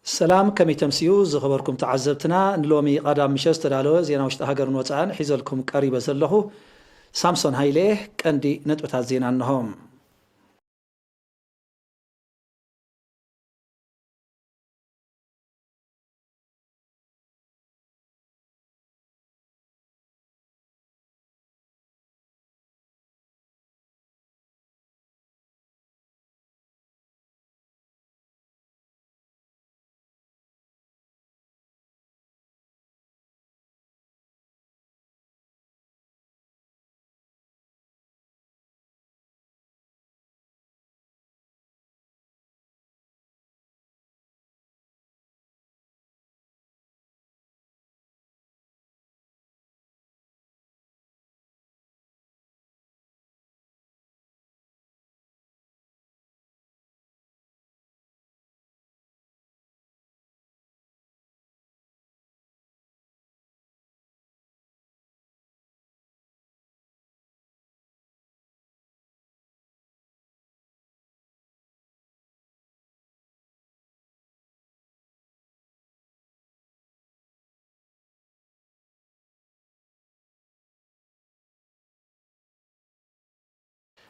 ሰላም፣ ከመይ ተምስዩ ዝኸበርኩም ተዓዘብትና? ንሎሚ ቀዳም ምሸት ዝተዳለወ ዜና ውሽጢ ሃገርን ወጻእን ሒዘልኩም ቀሪበ ዘለኹ ሳምሶን ሃይለ። ቀንዲ ነጥብታት ዜና እንሆ።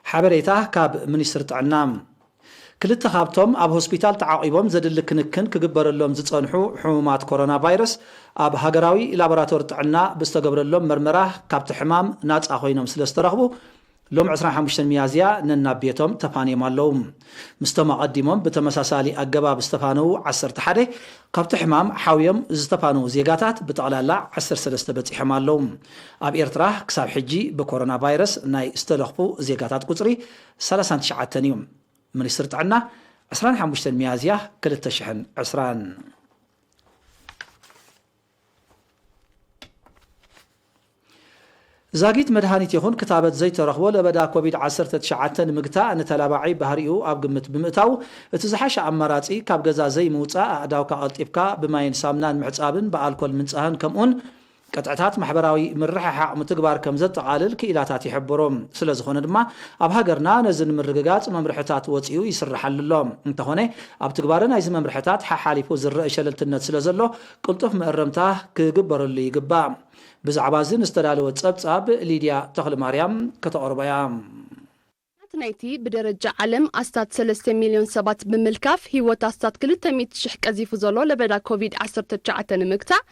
ሓበሬታ ካብ ሚኒስትሪ ጥዕና። ክልተ ካብቶም ኣብ ሆስፒታል ተዓቒቦም ዘድሊ ክንክን ክግበረሎም ዝጸንሑ ሕሙማት ኮሮና ቫይረስ ኣብ ሃገራዊ ላቦራቶሪ ጥዕና ብዝተገብረሎም መርመራ ካብቲ ሕማም ናጻ ኮይኖም ስለ ዝተረኽቡ፣ ሎም ዕስራን ሓሙሽተን ሚያዝያ ነናብ ቤቶም ተፋንዮም ኣለዉ። ምስቶም ኣቐዲሞም ብተመሳሳሊ ኣገባብ ዝተፋነዉ ዓሰርተ ሓደ፣ ካብቲ ሕማም ሓውዮም ዝተፋነዉ ዜጋታት ብጠቕላላ ዓሰርተ ሰለስተ በጺሖም ኣለዉ። ኣብ ኤርትራ ክሳብ ሕጂ ብኮሮና ቫይረስ ናይ ዝተለኽፉ ዜጋታት ቁጽሪ ሰላሳን ትሽዓተን እዩ። ሚኒስትሪ ጥዕና ዕስራን ሓሙሽተን ሚያዝያ ክልተ ሽሕን ዕስራን። ዛጊት መድሃኒት ይኹን ክታበት ዘይተረኽቦ ለበዳ ኮቪድ ዓሰርተ ትሽዓተ ንምግታእ ንተላባዒ ባህሪኡ ኣብ ግምት ብምእታው፣ እቲ ዝሓሸ ኣማራጺ ካብ ገዛ ዘይምውጻእ፣ ኣእዳውካ ቀልጢፍካ ብማይን ሳምናን ምሕጻብን ብኣልኮል ምንጻህን ከምኡን ቅጥዕታት ማሕበራዊ ምርሕሓቕ ምትግባር ከም ዘጠቓልል ክኢላታት ይሕብሩ። ስለ ዝኾነ ድማ ኣብ ሃገርና ነዚ ንምርግጋጽ መምርሕታት ወጺኡ ይስርሓሉ ኣሎ። እንተኾነ ኣብ ትግባረ ናይዚ መምርሕታት ሓሓሊፉ ዝረአ ሸለልትነት ስለ ዘሎ ቅልጡፍ መእረምታ ክግበረሉ ይግባእ። ብዛዕባ እዚ ንዝተዳለወ ጸብጻብ ሊድያ ተኽለማርያም ከተቕርቦ እያ። ናይቲ ብደረጃ ዓለም ኣስታት ሰለስተ ሚልዮን ሰባት ብምልካፍ ህይወት ኣስታት ክልተ ሚእቲ ሽሕ ቀዚፉ ዘሎ ለበዳ ኮቪድ ዓሰርተ ትሽዓተ ንምግታእ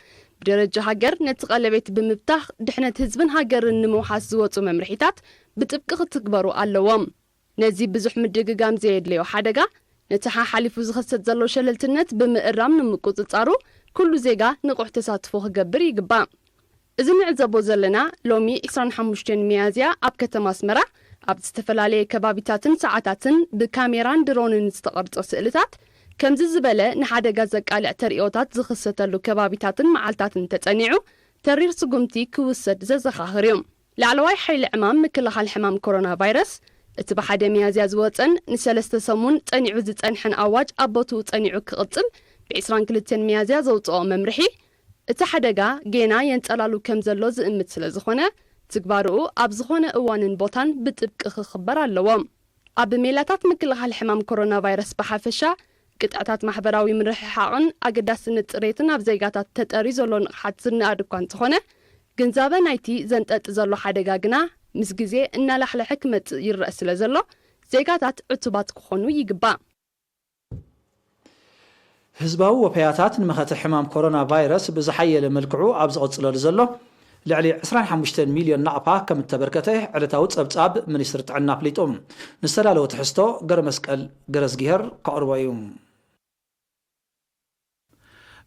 ብደረጃ ሃገር ነቲ ቀለቤት ብምብታኽ ድሕነት ህዝብን ሃገርን ንምውሓስ ዝወጹ መምርሒታት ብጥብቂ ክትግበሩ ኣለዎም። ነዚ ብዙሕ ምድግጋም ዘየድለዮ ሓደጋ፣ ነቲ ሓሓሊፉ ዝኸሰት ዘሎ ሸለልትነት ብምእራም ንምቁጽጻሩ ኩሉ ዜጋ ንቑሕ ተሳትፎ ክገብር ይግባእ። እዚ ንዕዘቦ ዘለና ሎሚ ዕስራን ሓሙሽተን ሚያዝያ ኣብ ከተማ ኣስመራ ኣብ ዝተፈላለየ ከባቢታትን ሰዓታትን ብካሜራን ድሮንን ዝተቐርጸ ስእልታት ከምዚ ዝበለ ንሓደጋ ዘቃልዕ ተርእዮታት ዝኽሰተሉ ከባቢታትን መዓልታትን ተጸኒዑ ተሪር ስጉምቲ ክውሰድ ዘዘኻኽር እዩ። ላዕለዋይ ሓይሊ ዕማም ምክልኻል ሕማም ኮሮና ቫይረስ፣ እቲ ብሓደ ሚያዝያ ዝወጸን ንሰለስተ ሰሙን ጸኒዑ ዝጸንሐን ኣዋጅ ኣብ ቦትኡ ጸኒዑ ክቕጽል ብ ዕስራን ክልተን ሚያዝያ ዘውጽኦ መምርሒ፣ እቲ ሓደጋ ጌና የንጸላሉ ከም ዘሎ ዝእምት ስለ ዝኾነ፣ ትግባርኡ ኣብ ዝኾነ እዋንን ቦታን ብጥብቂ ክኽበር ኣለዎ። ኣብ ሜላታት ምክልኻል ሕማም ኮሮና ቫይረስ ብሓፈሻ፣ ቅጥዕታት ማሕበራዊ ምርሕሓቕን ኣገዳስነት ጽሬትን ኣብ ዜጋታት ተጠርዩ ዘሎ ንቕሓት ዝነኣድ እኳ እንተኾነ፣ ግንዛበ ናይቲ ዘንጠጢ ዘሎ ሓደጋ ግና ምስ ግዜ እናላሕለሐ ክመጽእ ይረአ ስለ ዘሎ፣ ዜጋታት ዕቱባት ክኾኑ ይግባእ። ህዝባዊ ወፈያታት ንመኸተ ሕማም ኮሮና ቫይረስ ብዝሓየለ መልክዑ ኣብ ዝቕጽለሉ ዘሎ፣ ልዕሊ ዕስራን ሓሙሽተን ሚልዮን ናቕፋ ከም እተበርከተ ዕለታዊ ጸብጻብ ሚኒስትሪ ጥዕና ኣፍሊጡ። ንዝተዳለወ ትሕዝቶ ገረመስቀል ገረዝጊሄር ከቕርቦ እዩ።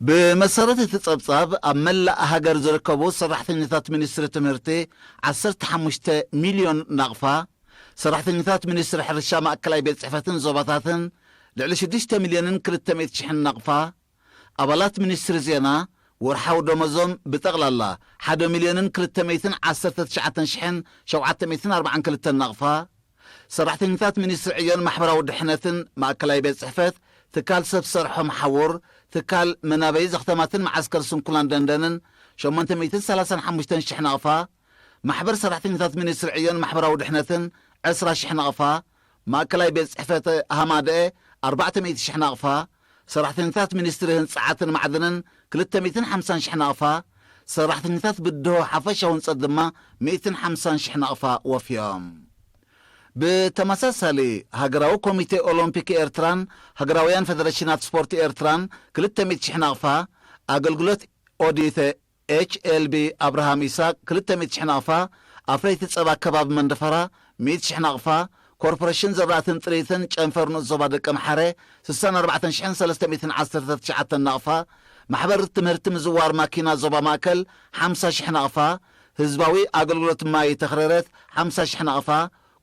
ብመሰረት እቲ ጸብጻብ፣ ኣብ መላእ ሃገር ዝርከቡ ሰራሕተኛታት ሚኒስትሪ ትምህርቲ ዓሰርተ ሓሙሽተ ሚልዮን ናቕፋ፣ ሰራሕተኛታት ሚኒስትሪ ሕርሻ ማእከላይ ቤት ጽሕፈትን ዞባታትን ልዕሊ ሽዱሽተ ሚልዮንን ክልተ ሚእቲ ሽሕን ናቕፋ፣ ኣባላት ሚኒስትሪ ዜና ወርሓዊ ደሞዞም ብጠቕላላ ሓደ ሚልዮንን ክልተ ሚእትን ዓሰርተ ትሽዓተን ሽሕን ሸውዓተ ሚእትን ኣርባዓን ክልተን ናቕፋ፣ ሰራሕተኛታት ሚኒስትሪ ዕዮን ማሕበራዊ ድሕነትን ማእከላይ ቤት ጽሕፈት፣ ትካል ሰብ ሰርሖ መሓውር፣ ትካል መናበይ ዘኽተማትን መዓስከር ስንኩላን ደንደንን ሸሞንተ ሚእትን ሰላሳን ሓሙሽተን ሽሕ ናቕፋ፣ ማሕበር ሰራሕተኛታት ሚኒስትሪ ዕዮን ማሕበራዊ ድሕነትን ዕስራ ሽሕ ናቕፋ፣ ማእከላይ ቤት ጽሕፈት ሃማደኤ ኣርባዕተ ሚእቲ ሽሕ ናቕፋ፣ ሰራሕተኛታት ሚኒስትሪ ህንጻዓትን ማዕድንን ክልተ ሚእትን ሓምሳን ሽሕ ናቕፋ፣ ሰራሕተኛታት ብድሆ ሓፈሻዊ ህንጸት ድማ ሚእትን ሓምሳን ሽሕ ናቕፋ ወፍዮም። ብተመሳሳሊ፣ ሃገራዊ ኮሚቴ ኦሎምፒክ ኤርትራን ሃገራውያን ፈደረሽናት ስፖርት ኤርትራን ክልተ ሚእቲ ሽሕ ናቕፋ፣ ኣገልግሎት ኦዲት ኤች ኤል ቢ ኣብርሃም ይስሃቅ ክልተ ሚእቲ ሽሕ ናቕፋ፣ ኣፍረይቲ ጸባ ከባቢ መንደፈራ ሚእቲ ሽሕ ናቕፋ፣ ኮርፖሬሽን ዘራእትን ጥሪትን ጨንፈር ንኡስ ዞባ ደቀምሓረ ስሳን ኣርባዕተን ሽሕን ሰለስተ ሚእትን ዓሰርተ ትሽዓተን ናቕፋ፣ ማሕበር ትምህርቲ ምዝዋር ማኪና ዞባ ማእከል ሓምሳ ሽሕ ናቕፋ፣ ህዝባዊ ኣገልግሎት ማይ ተኽረረት ሓምሳ ሽሕ ናቕፋ፣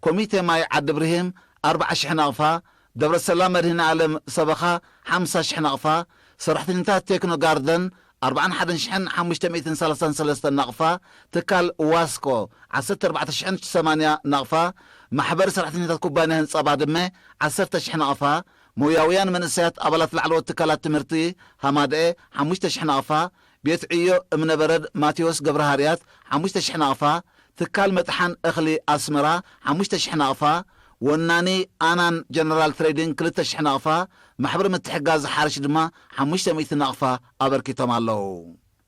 ኮሚቴ ማይ ዓዲ ብርሂም ኣርብዓ ሽሕ ናቕፋ፣ ደብረ ሰላም መድህን ዓለም ሰበኻ ሓምሳ ሽሕ ናቕፋ፣ ሰራሕተኛታት ቴክኖ ጋርደን ኣርባዓን ሓደን ሽሕን ሓሙሽተ ሚእትን ሰላሳን ሰለስተን ናቕፋ፣ ትካል ዋስኮ ዓሰርተ ኣርባዕተ ሽሕን ሰማንያ ናቕፋ፣ ማሕበር ሰራሕተኛታት ኩባንያ ህንጻ ባድመ ዓሰርተ ሽሕ ናቕፋ፣ ሞያውያን መንእሰያት ኣባላት ላዕለዎት ትካላት ትምህርቲ ሃማደኤ ሓሙሽተ ሽሕ ናቕፋ፣ ቤት ዕዮ እምነበረድ ማቴዎስ ገብረሃርያት ሓሙሽተ ሽሕ ናቕፋ፣ ትካል መጥሓን እኽሊ ኣስመራ ሓሙሽተ ሽሕ ናቕፋ፣ ወናኒ ኣናን ጀነራል ትሬዲንግ ክልተ ሽሕ ናቕፋ፣ ማሕበር ምትሕጋዝ ሓርሽ ድማ ሓሙሽተ ሚእቲ ናቕፋ ኣበርኪቶም ኣለዉ።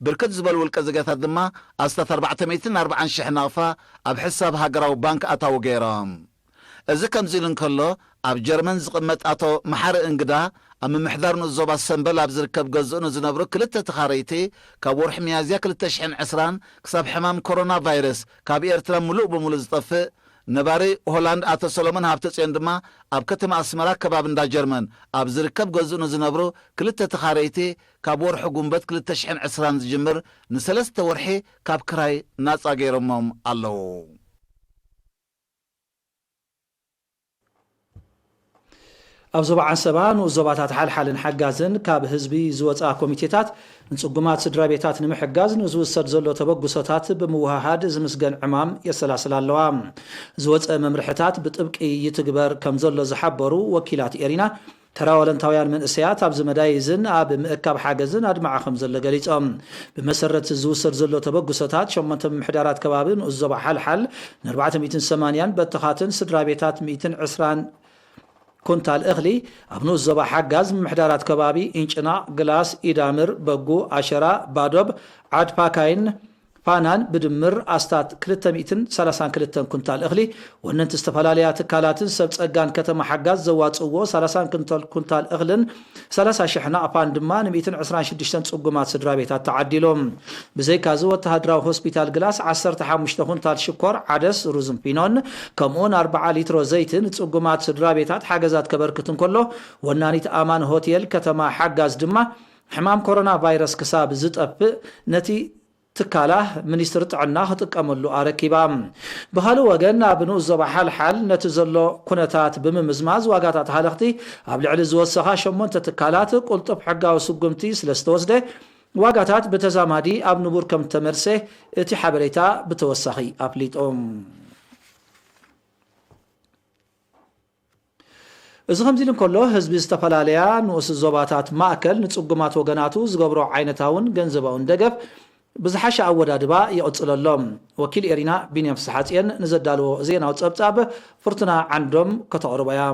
ብርክት ዝበሉ ውልቀ ዜጋታት ድማ ኣስታት ኣርባዕተ ሚእትን ኣርባዓን ሽሕ ናቕፋ ኣብ ሕሳብ ሃገራዊ ባንክ ኣታዊ ገይሮም። እዚ ከምዚ ኢሉ እንከሎ፣ ኣብ ጀርመን ዝቕመጥ ኣቶ መሓሪ እንግዳ፣ ኣብ ምምሕዳር ንኡስ ዞባ ሰምበል ኣብ ዝርከብ ገዝኡ ንዝነብሩ ክልተ ተኻረይቲ፣ ካብ ወርሒ ሚያዝያ ክልተ ሽሕን ዕስራን ክሳብ ሕማም ኮሮና ቫይረስ ካብ ኤርትራ ምሉእ ብምሉእ ዝጠፍእ፣ ነባሪ ሆላንድ ኣቶ ሰሎሞን ሃብተጽዮን ድማ፣ ኣብ ከተማ ኣስመራ ከባቢ እንዳ ጀርመን ኣብ ዝርከብ ገዝኡ ንዝነብሩ ክልተ ተኻረይቲ፣ ካብ ወርሒ ጉንበት ክልተ ሽሕን ዕስራን ዝጅምር ንሰለስተ ወርሒ ካብ ክራይ ናጻ ገይሮሞም ኣለዉ። ኣብ ዞባ ዓንሰባ ንኡስ ዞባታት ሓልሓልን ሓጋዝን ካብ ህዝቢ ዝወፅኣ ኮሚቴታት ንፅጉማት ስድራ ቤታት ንምሕጋዝ ንዝውሰድ ዘሎ ተበግሶታት ብምውሃሃድ ዝምስገን ዕማም የሰላስላ ኣለዋ። ዝወፀ መምርሕታት ብጥብቂ ይትግበር ከም ዘሎ ዝሓበሩ ወኪላት ኤሪና፣ ተራ ዋለንታውያን መንእሰያት ኣብዚ መዳይ እዝን ኣብ ምእካብ ሓገዝን ኣድማዒ ከም ዘሎ ገሊጾም። ብመሰረት ዝውሰድ ዘሎ ተበግሶታት፣ ሸሞንተ ምምሕዳራት ከባቢ ንኡስ ዞባ ሓልሓል ን ኣርባዕተ ሚእትን ሰማንያን በተኻትን ስድራ ቤታት ሚእትን ዕስራን ኩንታል እኽሊ፣ ኣብ ንኡስ ዞባ ሓጋዝ ምምሕዳራት ከባቢ ኢንጭናቕ፣ ግላስ፣ ኢዳምር፣ በጉ፣ ኣሸራ፣ ባዶብ፣ ዓድ ፓካይን ፋናን ብድምር ኣስታት ክልተ ሚእትን ሰላሳን ክልተን ኩንታል እኽሊ፣ ወነንቲ ዝተፈላለያ ትካላትን ሰብ ጸጋን ከተማ ሓጋዝ ዘዋጽእዎ ሰላሳን ክልተን ኩንታል እኽልን ሰላሳ ሽሕ ናቕፋን ድማ ን ሚእትን ዕስራን ሽዱሽተን ጽጉማት ስድራ ቤታት ተዓዲሉ። ብዘይካዚ፣ ወተሃደራዊ ሆስፒታል ግላስ ዓሰርተ ሓሙሽተ ኩንታል ሽኮር፣ ዓደስ፣ ሩዝን ፊኖን፣ ከምኡውን ኣርብዓ ሊትሮ ዘይቲ ንጽጉማት ስድራ ቤታት ሓገዛት ከበርክት እንከሎ፣ ወናኒት ኣማን ሆቴል ከተማ ሓጋዝ ድማ ሕማም ኮሮና ቫይረስ ክሳብ ዝጠፍእ ነቲ ትካላ ሚኒስትሪ ጥዕና ክጥቀመሉ ኣረኪባ። ብኻልእ ወገን፣ ኣብ ንኡስ ዞባ ሓልሓል ነቲ ዘሎ ኩነታት ብምምዝማዝ፣ ዋጋታት ሃለኽቲ ኣብ ልዕሊ ዝወሰኻ ሸሞንተ ትካላት ቁልጡፍ ሕጋዊ ስጉምቲ ስለ ዝተወስደ፣ ዋጋታት ብተዛማዲ ኣብ ንቡር ከም ተመልሰ እቲ ሓበሬታ ብተወሳኺ ኣፍሊጡ። እዚ ከምዚ ኢሉ እንከሎ፣ ህዝቢ ዝተፈላለያ ንኡስ ዞባታት ማእከል ንጽጉማት ወገናቱ ዝገብሮ ዓይነታውን ገንዘባውን ደገፍ ብዝሓሸ ኣወዳድባ ይቕጽሎ ኣሎ። ወኪል ኤሪና ቢንያም ፍስሓጽዮን ንዘዳለዎ ዜናዊ ጸብጻብ ፍርቱና ዓንዶም ከተቕርቦ እያ።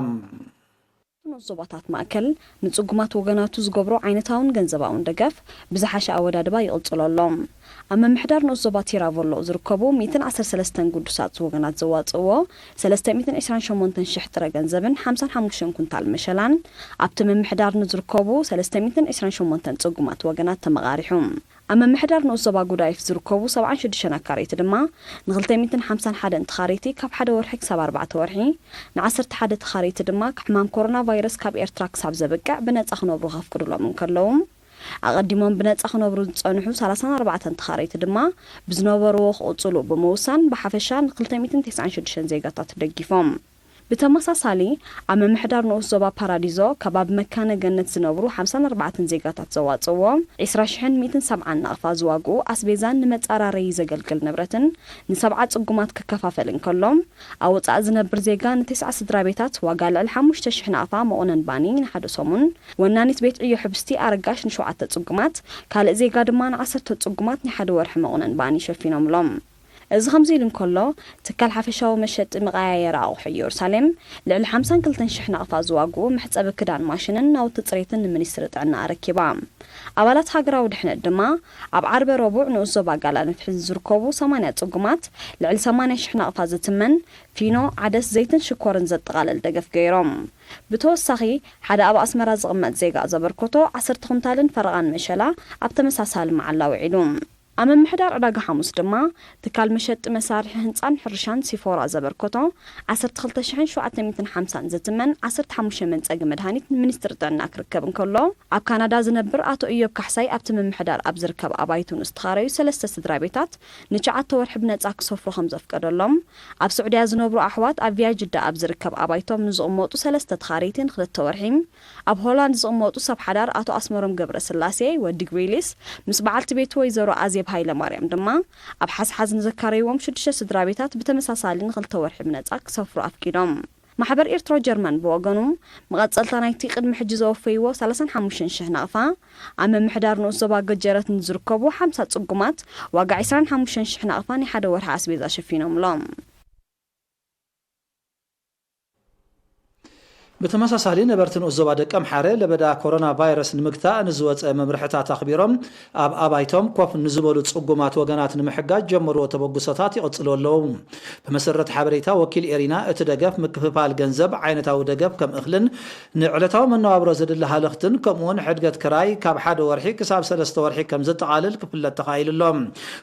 ንኡስ ዞባታት ማእከል ንጽጉማት ወገናቱ ዝገብሮ ዓይነታውን ገንዘባውን ደገፍ ብዝሓሸ ኣወዳድባ ይቕጽሎ ኣሎ። ኣብ ምምሕዳር ንኡስ ዞባ ቲራቮሎ ዝርከቡ ሚእትን ዓሰርተ ሰለስተን ግዱሳት ወገናት ዘዋጽእዎ ሰለስተ ሚእትን ዕስራን ሸሞንተን ሽሕ ጥረ ገንዘብን ሓምሳን ሓሙሽተን ኩንታል መሸላን፣ ኣብቲ ምምሕዳር ንዝርከቡ ሰለስተ ሚእትን ዕስራን ሸሞንተን ጽጉማት ወገናት ተመቓሪሑ። ኣብ ምምሕዳር ንኡስ ዞባ ጉዳይፍ ዝርከቡ ሰብዓን ሽዱሽተን ኣካረይቲ ድማ ንክልተ ሚእትን ሓምሳን ሓደን ተኻረይቲ ካብ ሓደ ወርሒ ክሳብ ኣርባዕተ ወርሒ፣ ንዓሰርተ ሓደ ተኻረይቲ ድማ ሕማም ኮሮና ቫይረስ ካብ ኤርትራ ክሳብ ዘብቅዕ ብነጻ ክነብሩ ከፍቅዱሎም እንከለዉ፣ ኣቐዲሞም ብነጻ ክነብሩ ዝጸንሑ ሰላሳን ኣርባዕተን ተኻረይቲ ድማ ብዝነበርዎ ክቕጽሉ ብምውሳን ብሓፈሻ ን ክልተ ሚእትን ተስዓን ሽዱሽተን ዜጋታት ደጊፎም። ብተመሳሳሊ፣ ኣብ ምምሕዳር ንኡስ ዞባ ፓራዲዞ ከባቢ መካነ ገነት ዝነብሩ ሓምሳን ኣርባዕተን ዜጋታት ዘዋጽእዎ ዒስራ ሽሕን ሚእትን ሰብዓን ናቕፋ ዝዋግኡ ኣስቤዛን ንመጻራረዪ ዘገልግል ንብረትን ንሰብዓ ጽጉማት ክከፋፈል እንከሎ፣ ኣብ ወጻኢ ዝነብር ዜጋ ንተስዓ ስድራ ቤታት ዋጋ ልዕሊ ሓሙሽተ ሽሕ ናቕፋ መቑነን ባኒ ንሓደ ሰሙን፣ ወናኒት ቤት ዕዮ ሕብስቲ ኣረጋሽ ንሸውዓተ ጽጉማት፣ ካልእ ዜጋ ድማ ንዓሰርተ ጽጉማት ናይ ሓደ ወርሒ መቑነን ባኒ ሸፊኖምሎም። እዚ ከምዚ ኢሉ እንከሎ፣ ትካል ሓፈሻዊ መሸጢ መቐያየሪ ኣቑሑ ኢየሩሳሌም ልዕሊ ሓምሳን ክልተን ሽሕ ናቕፋ ዝዋግኡ መሕጸቢ ክዳን ማሽንን ናውቲ ጽሬትን ንሚኒስትሪ ጥዕና ኣረኪባ። ኣባላት ሃገራዊ ድሕነት ድማ ኣብ ዓርበ ረቡዕ ንኡስ ዞባ ጋላ ንፍሒ ዝርከቡ ሰማንያ ጽጉማት ልዕሊ ሰማንያ ሽሕ ናቕፋ ዝትመን ፊኖ፣ ዓደስ፣ ዘይትን ሽኮርን ዘጠቓለል ደገፍ ገይሮም። ብተወሳኺ፣ ሓደ ኣብ ኣስመራ ዝቕመጥ ዜጋ ዘበርከቶ ዓሰርተ ኩንታልን ፈረቓን መሸላ ኣብ ተመሳሳሊ መዓላ ውዒሉ። ኣብ ምምሕዳር ዕዳጋ ሓሙስ ድማ፣ ትካል መሸጢ መሳርሒ ህንጻን ሕርሻን ሲፎራ ዘበርከቶ ዓሰርተ ክልተ ሽሕን ሸውዓተ ሚእትን ሓምሳን ዝትመን ዓሰርተ ሓሙሽተ መንጸጊ መድሃኒት ንሚኒስትሪ ጥዕና ክርከብ እንከሎ፣ ኣብ ካናዳ ዝነብር ኣቶ ኢዮብ ካሕሳይ ኣብቲ ምምሕዳር ኣብ ዝርከብ ኣባይቱ ንዝተኻረዩ ሰለስተ ስድራ ቤታት ንትሽዓተ ወርሒ ብነጻ ክሰፍሩ ከም ዘፍቀደሎም፣ ኣብ ስዑድያ ዝነብሩ ኣሕዋት ኣብ ቪያ ጅዳ ኣብ ዝርከብ ኣባይቶም ንዝቕመጡ ሰለስተ ተኻረይቲ ንክልተ ወርሒ፣ ኣብ ሆላንድ ዝቕመጡ ሰብ ሓዳር ኣቶ ኣስመሮም ገብረስላሴ፣ ወዲ ግሪሊስ፣ ምስ በዓልቲ ቤቱ ወይዘሮ ኣዜብ ሃይለማርያም ድማ፣ ኣብ ሓዝሓዝ ንዘካረይዎም ሽዱሽተ ስድራ ቤታት ብተመሳሳሊ ንክልተ ወርሒ ብነጻ ክሰፍሩ ኣፍቂዶም። ማሕበር ኤርትሮ ጀርመን ብወገኑ፣ መቐጸልታ ናይቲ ቅድሚ ሕጂ ዘወፈይዎ ሰላሳን ሓሙሽተን ሽሕ ናቕፋ፣ ኣብ ምምሕዳር ንኡስ ዞባ ገጀረት ንዝርከቡ ሓምሳ ጽጉማት፣ ዋጋ ዕስራን ሓሙሽተን ሽሕ ናቕፋ ናይ ሓደ ወርሒ ኣስቤዛ ሸፊኖምሎም። ብተመሳሳሊ፣ ነበርቲ ንኡስ ዞባ ደቀምሓረ ለበዳ ኮሮና ቫይረስ ንምግታእ ንዝወጸ መምርሕታት ኣኽቢሮም፣ ኣብ ኣባይቶም ኮፍ ንዝበሉ ጽጉማት ወገናት ንምሕጋዝ ጀመርዎ ተበግሶታት ይቕጽሉ ኣለዉ። ብመሰረት ሓበሬታ ወኪል ኤሪና፣ እቲ ደገፍ ምክፍፋል ገንዘብ፣ ዓይነታዊ ደገፍ ከም እኽልን ንዕለታዊ መነባብሮ ዘድሊ ሃለኽትን፣ ከምኡውን ሕድገት ክራይ ካብ ሓደ ወርሒ ክሳብ ሰለስተ ወርሒ ከም ዘጠቓልል ክፍለጥ ተኻኢሉ ኣሎ።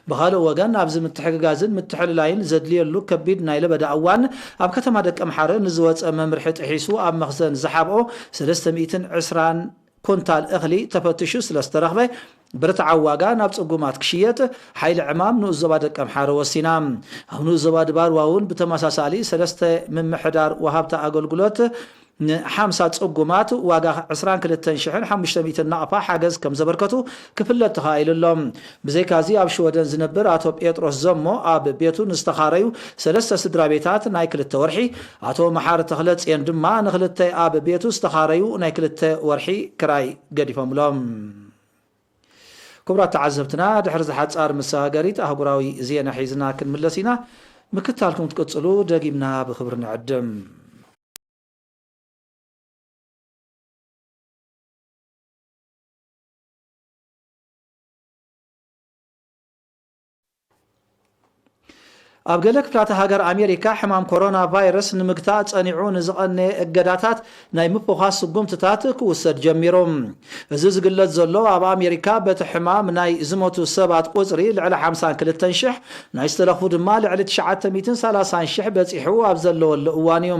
ብኻልእ ወገን፣ ኣብዚ ምትሕግጋዝን ምትሕልላይን ዘድልየሉ ከቢድ ናይ ለበዳ እዋን፣ ኣብ ከተማ ደቀምሓረ ንዝወጸ መምርሒ ጥሒሱ ኣብ መኽዘን ዝሓብኦ ሰለስተ ሚእትን ዕስራን ኩንታል እኽሊ ተፈቲሹ ስለ ዝተረኽበ፣ ብርትዓዊ ዋጋ ናብ ጽጉማት ክሽየጥ ሓይሊ ዕማም ንኡስ ዞባ ደቀምሓረ ወሲና። ኣብ ንኡስ ዞባ ድባርዋ እውን ብተመሳሳሊ ሰለስተ ምምሕዳር ወሃብቲ ኣገልግሎት ንሓምሳ ጽጉማት ዋጋ ዕስራን ክልተን ሽሕን ሓሙሽተ ሚእትን ናቕፋ ሓገዝ ከም ዘበርከቱ ክፍለጥ ተኻኢሉ ኣሎ። ብዘይካዚ፣ ኣብ ሽወደን ዝነብር ኣቶ ጴጥሮስ ዘሞ ኣብ ቤቱ ንዝተኻረዩ ሰለስተ ስድራ ቤታት ናይ ክልተ ወርሒ፣ ኣቶ መሓሪ ተኽለጽዮን ድማ ንኽልተ ኣብ ቤቱ ዝተኻረዩ ናይ ክልተ ወርሒ ክራይ ገዲፎምሎም። ክቡራት ተዓዘብትና፣ ድሕሪ ዝሓጻር መሰጋገሪት ኣህጉራዊ ዜና ሒዝና ክንምለስ ኢና። ምክታልኩም ትቅጽሉ ደጊምና ብክብሪ ንዕድም። ኣብ ገለ ክፍላተ ሃገር ኣሜሪካ፣ ሕማም ኮሮና ቫይረስ ንምግታእ ጸኒዑ ንዝቐነየ እገዳታት ናይ ምፍዃስ ስጉምትታት ክውሰድ ጀሚሩ። እዚ ዝግለጽ ዘሎ፣ ኣብ ኣሜሪካ በቲ ሕማም ናይ ዝሞቱ ሰባት ቁጽሪ ልዕሊ ሓምሳን ክልተን ሽሕ፣ ናይ ዝተለኽፉ ድማ ልዕሊ ትሽዓተ ሚእትን ሰላሳን ሽሕ በጺሑ ኣብ ዘለወሉ እዋን እዩ።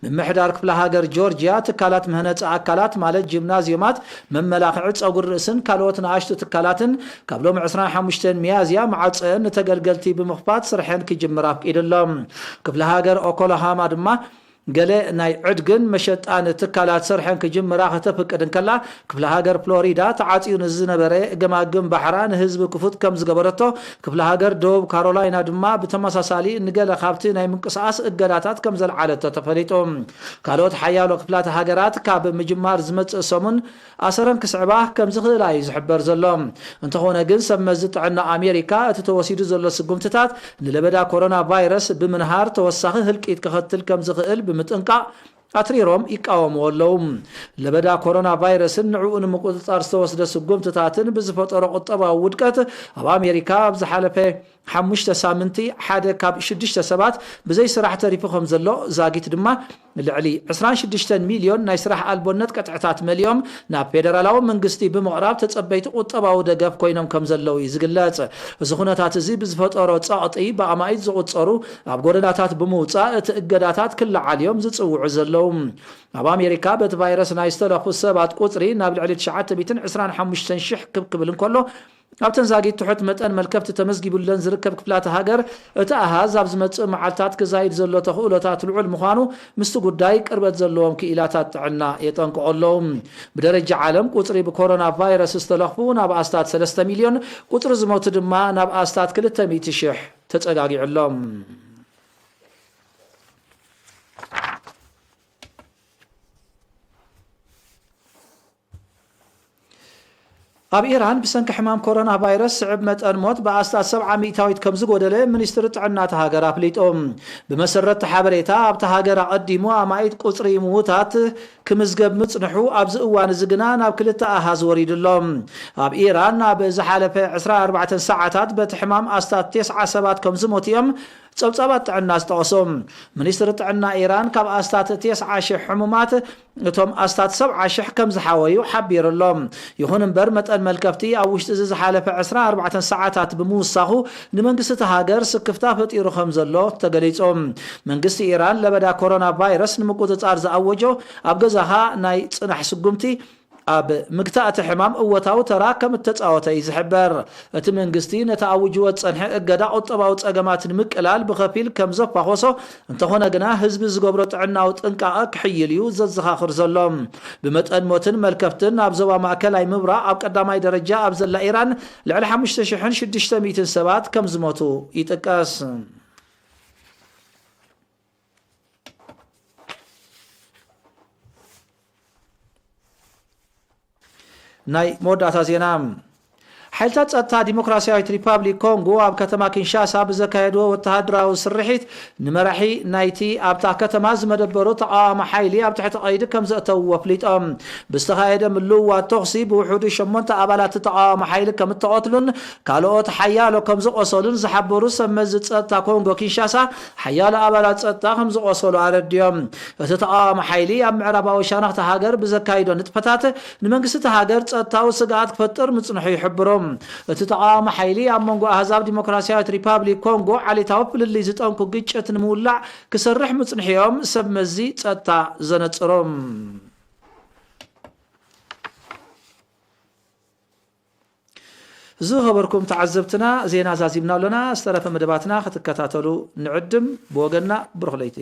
ምምሕዳር ክፍለ ሃገር ጆርጅያ፣ ትካላት ምህነጻ ኣካላት፣ ማለት ጂምናዝዮማት፣ መመላኽዒ ጸጉሪ ርእስን ካልኦት ንኣሽቱ ትካላትን ካብ ሎሚ ዕስራን ሓሙሽተን ሚያዝያ ማዕጾአን ንተገልገልቲ ብምኽፋት ስርሐን ክጅምር ኣፍቂዱ ኣሎ። ክፍለ ሃገር ኦክላሃማ ድማ፣ ገለ ናይ ዕድግን መሸጣን ትካላት ስርሐን ክጅምራ ከተፍቅድ እንከላ፣ ክፍለ ሃገር ፍሎሪዳ ተዓጽዩ ንዝነበረ ገማግም ባሕራ ንህዝቢ ክፉት ከም ዝገበረቶ፣ ክፍለ ሃገር ደቡብ ካሮላይና ድማ ብተመሳሳሊ ንገለ ካብቲ ናይ ምንቅስቓስ እገዳታት ከም ዘልዓለቶ ተፈሊጡ። ካልኦት ሓያሎ ክፍላተ ሃገራት ካብ ምጅማር ዝመጽእ ሰሙን ኣሰረን ክስዕባ ከም ዝኽእላ እዩ ዝሕበር ዘሎ። እንተኾነ ግን፣ ሰብ መዚ ጥዕና ኣሜሪካ እቲ ተወሲዱ ዘሎ ስጉምትታት ንለበዳ ኮሮና ቫይረስ ብምንሃር ተወሳኺ ህልቂት ከኸትል ከም ዝኽእል ብምጥንቃቕ ኣትሪሮም ይቃወምዎ ኣለዉ። ለበዳ ኮሮና ቫይረስን ንዕኡ ንምቁጽጻር ዝተወስደ ስጉምትታትን ብዝፈጠሮ ቁጠባዊ ውድቀት፣ ኣብ ኣሜሪካ ኣብ ዝሓለፈ ሓሙሽተ ሳምንቲ ሓደ ካብ ሽዱሽተ ሰባት ብዘይ ስራሕ ተሪፉ ከም ዘሎ፣ ዛጊት ድማ ልዕሊ ዕስራን ሽዱሽተን ሚልዮን ናይ ስራሕ ኣልቦነት ቅጥዕታት መሊኦም ናብ ፌደራላዊ መንግስቲ ብምቕራብ ተጸበይቲ ቁጠባዊ ደገፍ ኮይኖም ከም ዘለዉ እዩ ዝግለጽ። እዚ ኩነታት እዚ ብዝፈጠሮ ጸቕጢ፣ ብኣማኢት ዝቑጸሩ ኣብ ጎደናታት ብምውጻእ እቲ እገዳታት ክለዓል እዮም ዝጽውዑ ዘለዉ። ኣብ ኣሜሪካ በቲ ቫይረስ ናይ ዝተለኽፉ ሰባት ቁጽሪ ናብ ልዕሊ ትሽዓተ ሚእትን ዕስራን ሓሙሽተን ሽሕ ክብ ክብል እንከሎ፣ ኣብተን ዛጊት ትሑት መጠን መልከፍቲ ተመዝጊቡለን ዝርከብ ክፍላተ ሃገር፣ እቲ ኣሃዝ ኣብ ዝመጽእ መዓልታት ክዛይድ ዘሎ ተኽእሎታት ልዑል ምዃኑ ምስቲ ጉዳይ ቅርበት ዘለዎም ክኢላታት ጥዕና የጠንቅቑ ኣለዉ። ብደረጃ ዓለም፣ ቁጽሪ ብኮሮና ቫይረስ ዝተለኽፉ ናብ ኣስታት ሰለስተ ሚልዮን፣ ቁጽሪ ዝሞቱ ድማ ናብ ኣስታት ክልተ ሚእቲ ሽሕ ተጸጋጊዑ ኣሎ። ኣብ ኢራን ብሰንኪ ሕማም ኮሮና ቫይረስ ስዕብ መጠን ሞት ብኣስታት ሰብዓ ሚእታዊት ከም ዝጎደለ ሚኒስትሪ ጥዕና እታ ሃገር ኣፍሊጡ። ብመሰረት እቲ ሓበሬታ ኣብታ ሃገር ኣቐዲሙ ኣማኢት ቁጽሪ ምዉታት ክምዝገብ ምጽንሑ ኣብዚ እዋን እዚ ግና ናብ ክልተ ኣሃዝ ወሪዱ ኣሎ። ኣብ ኢራን ኣብ ዝሓለፈ ዕስራን ኣርባዕተን ሰዓታት በቲ ሕማም ኣስታት ተስዓ ሰባት ከም ዝሞቱ እዮም ጸብጻባት ጥዕና ዝጠቐሱ። ሚኒስትሪ ጥዕና ኢራን ካብ ኣስታት ተስዓ ሽሕ ሕሙማት እቶም ኣስታት ሰብዓ ሽሕ ከም ዝሓወዩ ሓቢሩ ኣሎ። ይኹን እምበር መጠን መልከፍቲ ኣብ ውሽጢ እዚ ዝሓለፈ ዕስራን ኣርባዕተን ሰዓታት ብምውሳኹ ንመንግስቲ እታ ሃገር ስክፍታ ፈጢሩ ከም ዘሎ ተገሊጹ። መንግስቲ ኢራን ለበዳ ኮሮና ቫይረስ ንምቁጽጻር ዝኣወጆ ኣብ ገዛኻ ናይ ጽናሕ ስጉምቲ ኣብ ምግታእ እቲ ሕማም እወታዊ ተራ ከም እተጻወተ እዩ ዝሕበር። እቲ መንግስቲ ነቲ ኣውጅዎ ዝጸንሐ እገዳ ቁጠባዊ ጸገማት ንምቅላል ብኸፊል ከም ዘፋኾሶ፣ እንተኾነ ግና ህዝቢ ዝገብሮ ጥዕናዊ ጥንቃቐ ክሕይል እዩ ዘዘኻኽር ዘሎ። ብመጠን ሞትን መልከፍትን ኣብ ዞባ ማእከላይ ምብራቕ ኣብ ቀዳማይ ደረጃ ኣብ ዘላ ኢራን ልዕሊ ሓሙሽተ ሽሕን ሽዱሽተ ሚእትን ሰባት ከም ዝሞቱ ይጥቀስ። ናይ መወዳእታ ዜና። ሓይልታት ጸጥታ ዲሞክራሲያዊት ሪፓብሊክ ኮንጎ ኣብ ከተማ ኪንሻሳ ብዘካየድዎ ወተሃደራዊ ስርሒት ንመራሒ ናይቲ ኣብታ ከተማ ዝመደበሩ ተቓዋሚ ሓይሊ ኣብ ትሕቲ ቀይዲ ከም ዘእተውዎ ኣፍሊጦም። ብዝተኻየደ ምልውዋጥ ተኹሲ ብውሑዱ ሸሞንተ ኣባላት ተቓዋሚ ሓይሊ ከም እተቐትሉን ካልኦት ሓያሎ ከም ዝቖሰሉን ዝሓበሩ ሰብ መዚ ጸጥታ ኮንጎ ኪንሻሳ፣ ሓያሎ ኣባላት ጸጥታ ከም ዝቖሰሉ ኣረድዮም። እቲ ተቓዋሚ ሓይሊ ኣብ ምዕራባዊ ሸነኽ እታ ሃገር ብዘካይዶ ንጥፈታት ንመንግስቲ እታ ሃገር ጸጥታዊ ስግኣት ክፈጥር ምጽንሑ ይሕብሩ። እቲ ተቓዋሚ ሓይሊ ኣብ መንጎ ኣህዛብ ዲሞክራሲያዊት ሪፓብሊክ ኮንጎ ዓሌታዊ ፍልልይ ዝጠንኩ ግጭት ንምውላዕ ክሰርሕ ምጽንሑ እዮም ሰብ መዚ ጸጥታ ዘነጽሩ። ዝኸበርኩም ተዓዘብትና፣ ዜና ዛዚምና ኣሎና። ዝተረፈ መደባትና ክትከታተሉ ንዕድም። ብወገንና ብሩኽ ለይቲ።